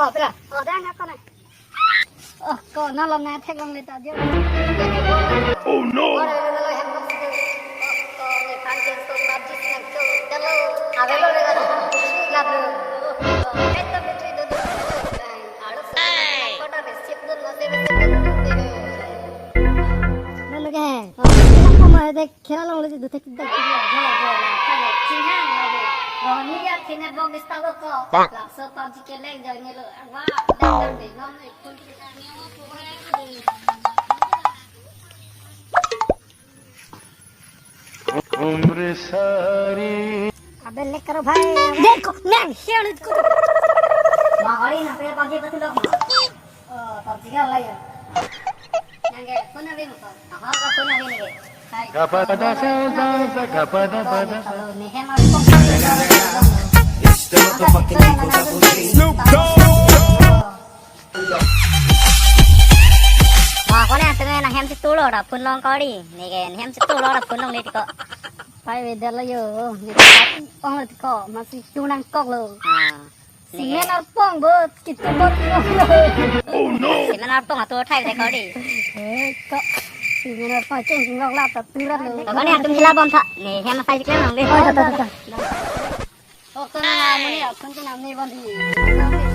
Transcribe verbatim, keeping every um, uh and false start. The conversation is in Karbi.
Pura. Oh, dan ako na. Oh, ko na lom na thek long le ta jo. Oh no. Ore, ore, ore, hem ko situ. Oh, ko ne pan ke so PUBG snack to. Chalo. Ave lo le ga. Lab lo. Oh, oh, head to between the two. Alo sa. Ko ta receive dun na se receive dun. Lo lo ke. Oh, ko ma de khela long le du thek. Chinghan lo. Oh, ni ya kine bok di stalo ko. Pak. Laso PUBG ke leng jang ni lo. Wah, dang dang de. Nom ikut. Abe lek karo bhai. Dekho, nang, share ko. Mahari na pe PUBG betul lo. Oh, PUBG ka la ya. Nang ke phone ave mo ko. Aha ka phone ave ni ke. Hai. Gapada sa sa sa, gapada pada sa. Ni hem ar pong. It's the motherfucking Eagle Double G. Wah, ko ne tumi nang hem si tulo ra phone long kori. Ni ke hem si tulo ra phone long ni ko. Pai ve dal yo. Ni ko ong ko masi tu nang kok lo. Ah. Semen arpong bo kitu bo. Oh no. Semen arpong atu thai de kori. Eh, ko semen arpong cheng cheng lok la ta turan lo. Ko ne atum sila bom tha. Ni hem sai sikle nang le. Oh, ta, ta, ta. Oh, ko na mo ni, ko na ni bon di.